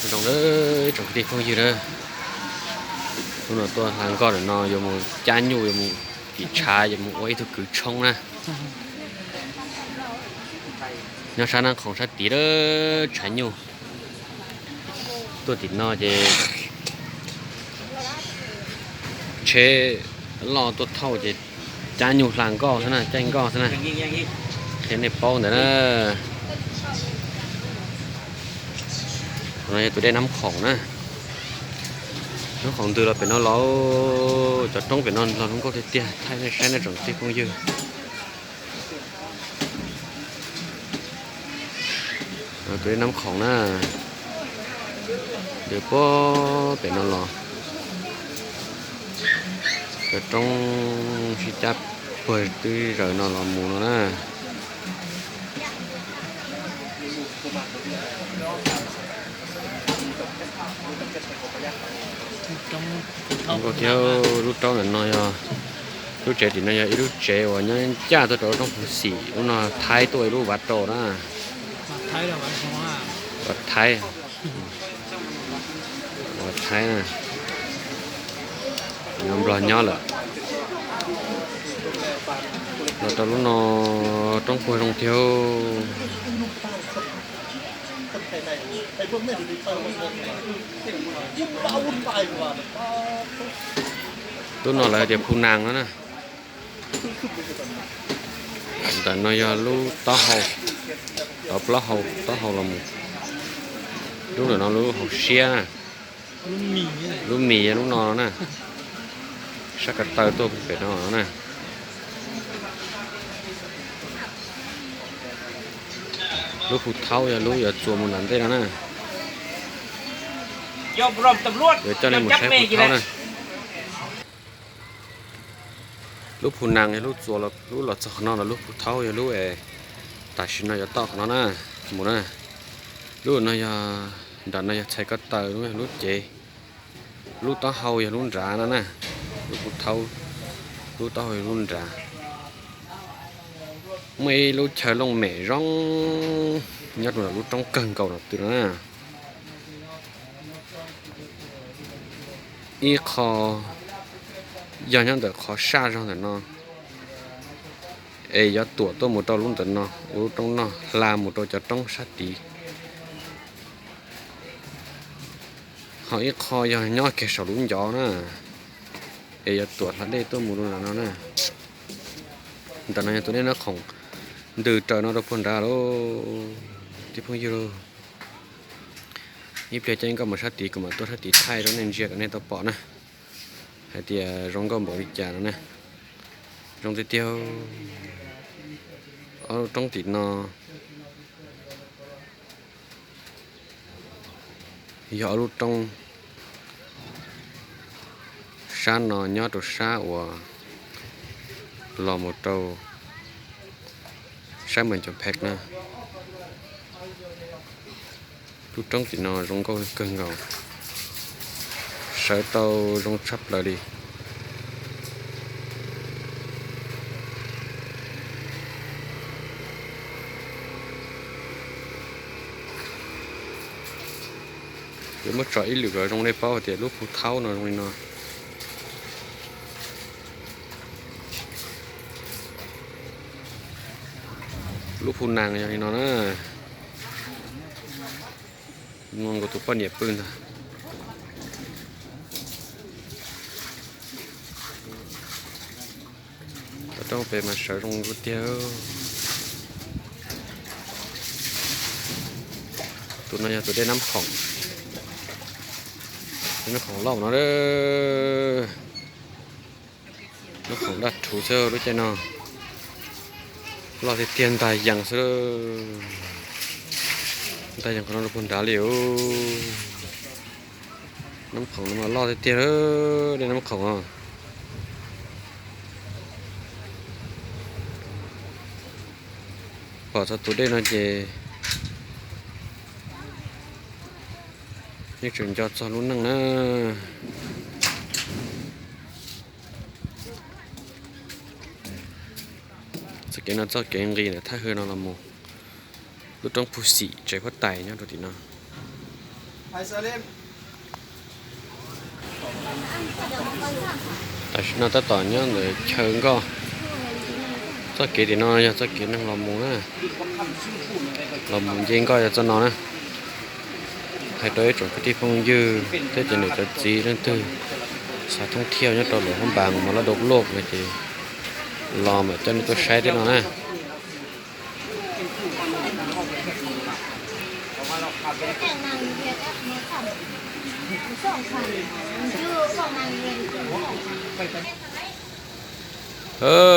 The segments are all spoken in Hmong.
Zoo, tsoom kwv tij phooj ywg na, hnub no tuaj hla nkoj ntawm no yuav mus cab nyuj, yuav mus tim tshav, yuav mus ua ib tug kwv tshoob na. Nyob sab Naj Khoom sab tid lawm, tshav nyuj. Tuaj tim no ces tsheb loj tuaj thauj ces cab nyuj hla nkoj xwb na, caij nkoj xwb na. Qhia nej paub ntawd na. No yog tus dej Nab Khoom na. Nab Khoom ntws los pem no los, cov roob pem no los zoo nkauj tiag tiag, thaij nej saib na tsoom kwv tij phooj ywg. Tus dej Nab Khoom na, ntws puag pem no los, cov roob sib cab puag twb zaws no los mus no na. Zoo nkauj thiab, lub roob ntawm no yog, lub tsev tim no yog ib lub tsev uas nyob ncaj tuaj rau lub roob Phu Xim, lub no Thaib tuaj ib lub vav rau na. Vav Thaib, vav Thaib na, Nplog nyob lawm. Los rau lub no roob puag zoo tiag. Lub no lawv tias Phu Nas no na. Ntawm no yog lub taub hau, tov plaub hau taub hau los mus. Lub ntawm no lub hauv siab na. Lub mis yog lub no na. Sab ko taw tuaj pem no na. Lub Phu Thaub yog lub yuav txuas mus nram ntej no na. Yuav coj nej mus saib Phu Thaub na. Lub Phu Nas yog lub txuas, lub los txog qhov no los lub Phu Thaub yog lub es tam sim no yuav toj qhov no na, mus na. Lub no yog, nram no yog txhais ko taw, lub cev, lub taub hau yog lub nrad no na. Lub Phu Thaub, lub taub hau yog lub nrad. Muaj ib lub chaw looj mem zoo nyob rau ntawm lub roob kawg nkaus no twg no na. Ib qho yog nyob ntawm qhov saj zog ntawm no, es yuav tuam tuaj mus rau lub ntawm no, ua lub roob no hla mus rau cov roob sab tid. Ho ib qho yog nyob kiag saum lub ncov na, es yuav tuam hla dej tuaj mus rau ntawm no na. Ntawm no yog tus dej Nab Khoom ntws raws no rau puag nrad lauj, tij phooj ywg lauj. Ib pliag caij nkoj mus sab tid kuv mam tuaj sab tid thaij rau nej ntsia kom nej tau pom na, hais tias zoo nkauj npaum li cas no na. Zoo tiag tiag. Ob lub roob tim no yog ob lub roob, sab no nyob rau sab uas los mus rau sab Mes Coo Phek na. Lub roob tim no zoo nkauj kawg nkaus, sawv tau zoo tshaj plaws li. Yuav muab tso ib lwm kom zoo nej paub tias lub Phu Thaub no zoo li no. Lub Phu Nas yog li no na. Muaj nkaus tus poj niam pw ntag. Roob pem mas sawv zoo tiag. Tus no yog tus dej Nab Khoom, dej Nab Khoom loj no. Nab Khoom daj rhuv xwb lub caij no, loj tiag tiag ntag yees xwb. Ntag yees qhov no rau puag nrad li. Nab Khoom no mas loj tiag tiag, dej Nab Khoom os. Pom txog tus dej no ces yeej tseem nco txog lub neej na. Txoj kev no txoj kev nqis ntawm thaj hwj no los mus lub roob Phu Xim tsev huab tais nyob rau tim no. Tam sim no tab tom nyob ntawm chaw nkoj. Txoj kev tim no yog txoj kev neeg los mus na, los mus nce nkoj yog txoj no na. Hais rau ib tsoom kwv tij phooj ywg thiab cov niam cov txiv leej twg xav thoob thiaj nyob rau lub hoob npas Mos Laj Doo Loj no ces los mam coj nej tuaj saib thiab no na.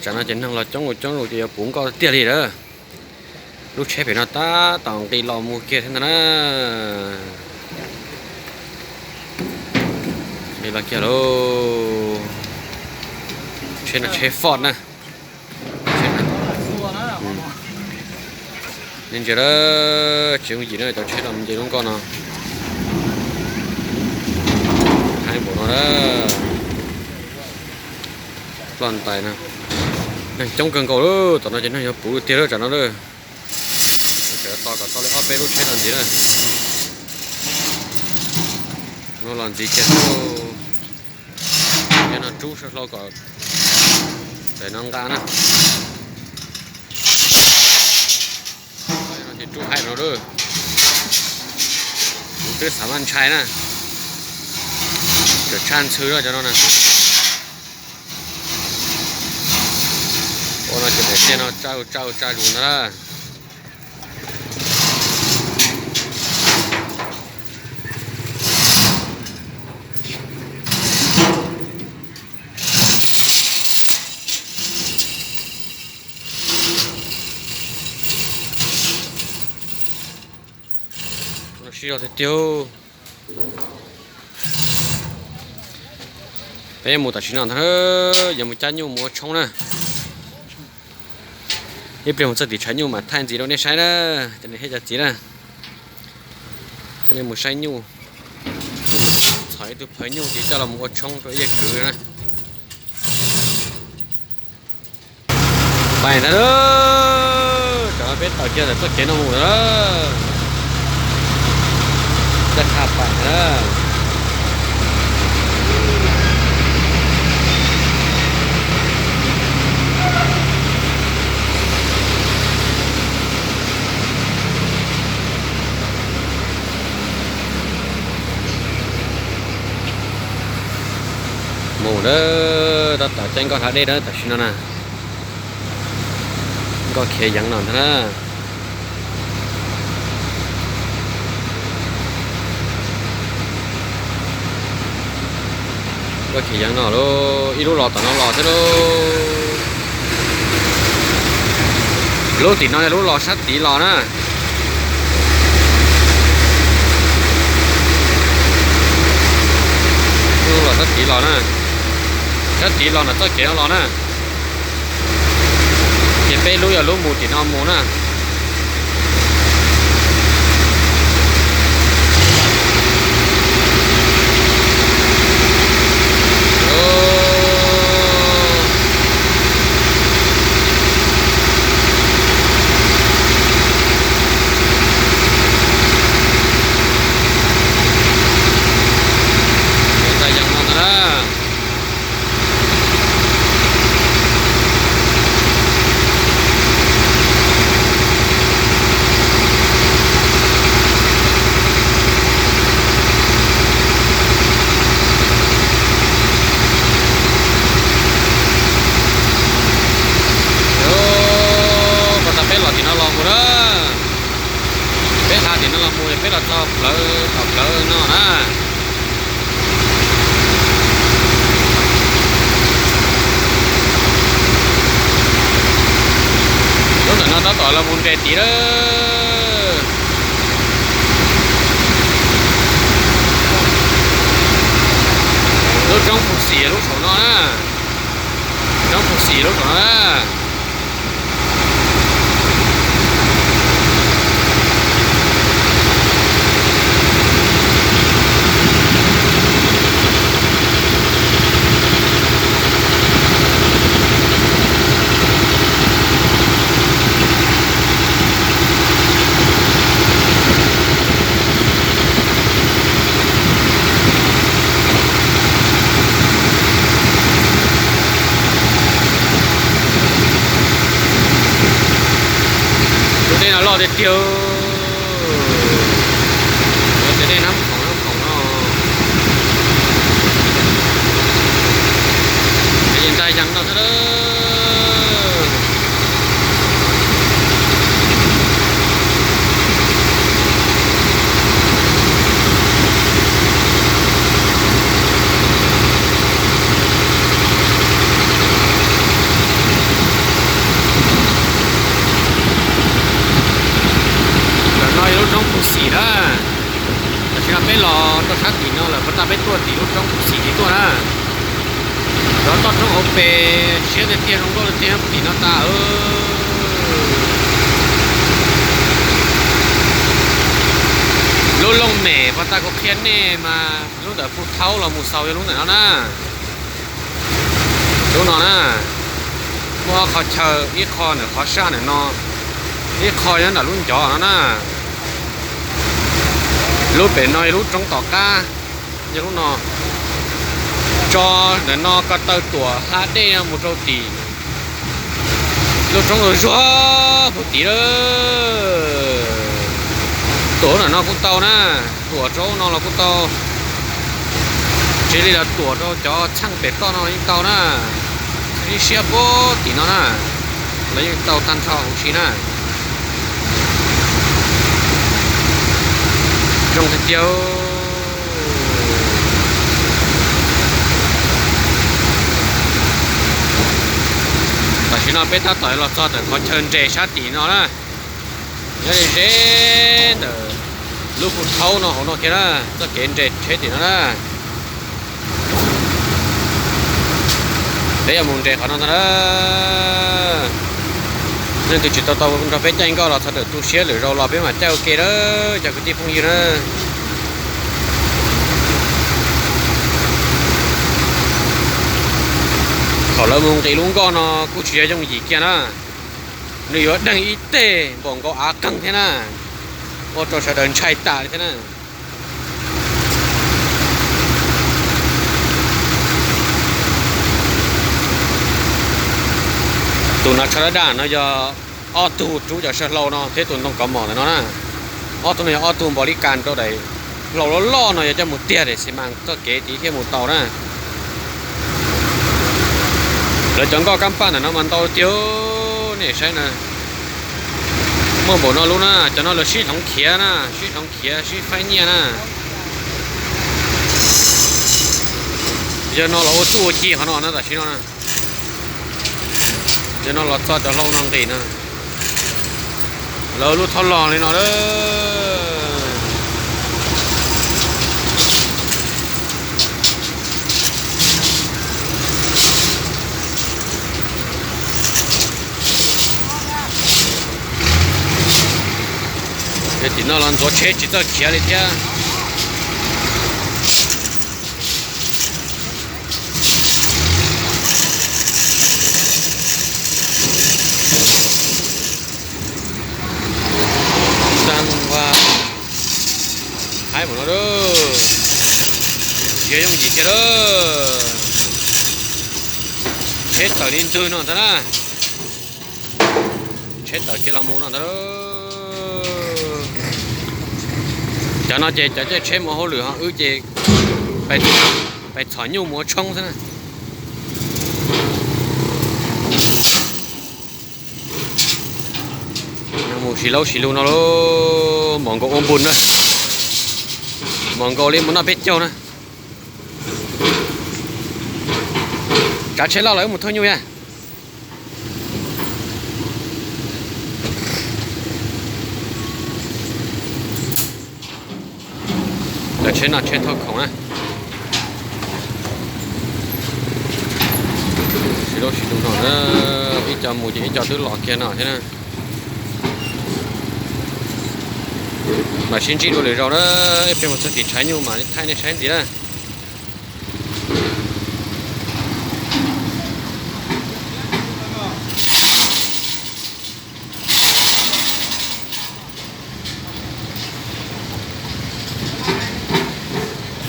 Tsam no ces neeg los coob ua coob zus ces yuav puv nkoj tiag li lawm. Lub tsheb pem no tab tom nqis los mus kiag thiab ntag na. Nqis los kiag lauj. Tsheb no tsheb Ford na. Nej ntsia lawm, tsis yooj yim na cov tsheb los nce lub nkoj no. Haib npaum no na. Ploj ntais na. Neeg coob kawg nkaus lawm, tom no ces neeg yuav puv tiag lawm tsam no lawm. Tseem tos kom tau li ob peb lub tsheb los ntxiv na. No los ntxiv kiag, no rub sawv hlau kom tawm no nqa na. Ces rub haib no lawm. Kuv twb xav maj ntshai na. Tseem tshaj ntxhw lawm cov no na. Ua no ces daim tiaj no tsaj tsaj tsaj zus ntag na. Sib zog tiag tiag. Peb yuav mus tam sim no ntag, yuav mus cab nyuj mus ua tshoob na. Ib pliag mus txog tim tshav nyuj mam thaij ntxiv rau nej saib na, cov niam thiab cov txiv na. Coj nej mus saib nyuj, txhom ib tug phawv nyuj ces coj los mus ua tshoob rau ib yam kwv na. Pais ntag, tam no peb tawm kiag ntawm txoj kev no mus lawm. Ncaj qha pais ntag. Mus na, tab tom caij nkoj hla dej na tam sim no na. Nkoj khiav yeev no ntag na. Nkoj khiav yeev no lauj, ib lub los tom no los thiab lauj. Lub tim no yog lub los sab tid los na. Lub los sab tid los na. Sab tid los ntawm txoj kev no los na. Ces peb lub yog lub mus tim no mus na. Ntag yees no ntag na. Pas tas peb los tim no los mus na. Peb hla tim no los mus, peb los txog plawv tom plawv no na. Lub ntawm no tab tom los mus nres tid lawm. Lub roob Phu Xim lub saum no na. Roob Phu Xim lub saum no na. Tiag tiag, cov dej nab khoom nab khoom no, ntag yees no xwb. Ntawm no yog lub roob Phu Xim na. Tam sim no peb los rau sab tim no lawm, puas tas peb tuaj tim lub roob Phu Xim tim tuaj na. Cov toj roob hauv pes siab tiag tiag, zoo nkauj tiag tim no tas. Lub looj mem puas tas kuv qhia nej mas lub ntawm Phu Thaub los mus xaus yog lub ntawm no na. Lub no na, muaj ob qho chaw, ib qho ntawm qhov saj ntawm no, ib qho nyob nram lub ncov no na. Lub pem no yog lub roob tom qab, yog lub no. Tso ntawm no ko taw tuam hla dej no mus rau tim lub roob zuag zuag puag tim lawm. Tuam ntawm no kuj tau na, tuam rau no los kuj tau. Tsis li los tuam rau cov txheej pem toj no yeej tau na. Ib siab puag tim no na, los yeej tau tag nrho huv si na. Zoo tiag tiag. Tam sim no peb tab tom los txog ntawm qhov chaw nres sab tim no na. Nyob ze ze ntawm lub Phu Thaub no hauv no kiag na, txoj kev nres tsheb tim no na. Peb yuav mus nres qhov no ntag na. Leej twg tsis tau tau nrog peb caij nkoj los thov rawm tu siab, lwm zaus los peb mam caij ua ke na, cov kwv tij phooj ywg na. Thaum lawv mus nqis lub nkoj no kuj tsis yog yooj yim kiag na. Nws yuav deeg ib teg npaum nkaus av qeeg thiab na, ua rau sawv daws ntshai tas li thiab na. Tus no tsho dab dab no yog ob tug rub cov saw hlau no thiab tus ntoo kov mom ntawm no na. Ob tug no yog ob tug npau li kas rau daim hlau loj loj no yuav coj mus tiag daim xi mas txoj kev tid thiaj mus tau na. Lawv cov nkoj kab paj ntawm no mas ntau tiag, nej saib na. Muaj npaum no lub na, cov no lawv sib hloov khiav na, sib hloov khiav sib faib nyiaj na. Yog no los ua txuj ua ci qhov no na tam sim no na. Yog no los txog cov hlau no nqis no, lawv lub thob log li no lawm. Tim no los ntxuav tsheb tsis txawj khiav li thiab. Tag vas, haib mus no lawm, tsis yooj yim kiag lawm. Tsheb tawm li ntwg no ntag na. Tsheb tawm kiag los mus no ntag. Cov no ces cov caij tsheb mus hauj lwm ho, wb ces pais txhom nyuj mus ua tshoob xwb na. Mus sis laub sis lug no lauj, mos nkaus ua npus na, mos nkaus li mus noj peb caug na. Tsav tsheb loj los wb mus thauj nyuj yag. Cov tsheb no tsheb thauj khoom na. Sis laub sis lug no, ib co mus ces ib co twb los kiag no thiab na. Mam sib ntsib dua lwm zaus na, ib pliag mus txog tim tshav nyuj mam li thaij nej saib ntxiv na.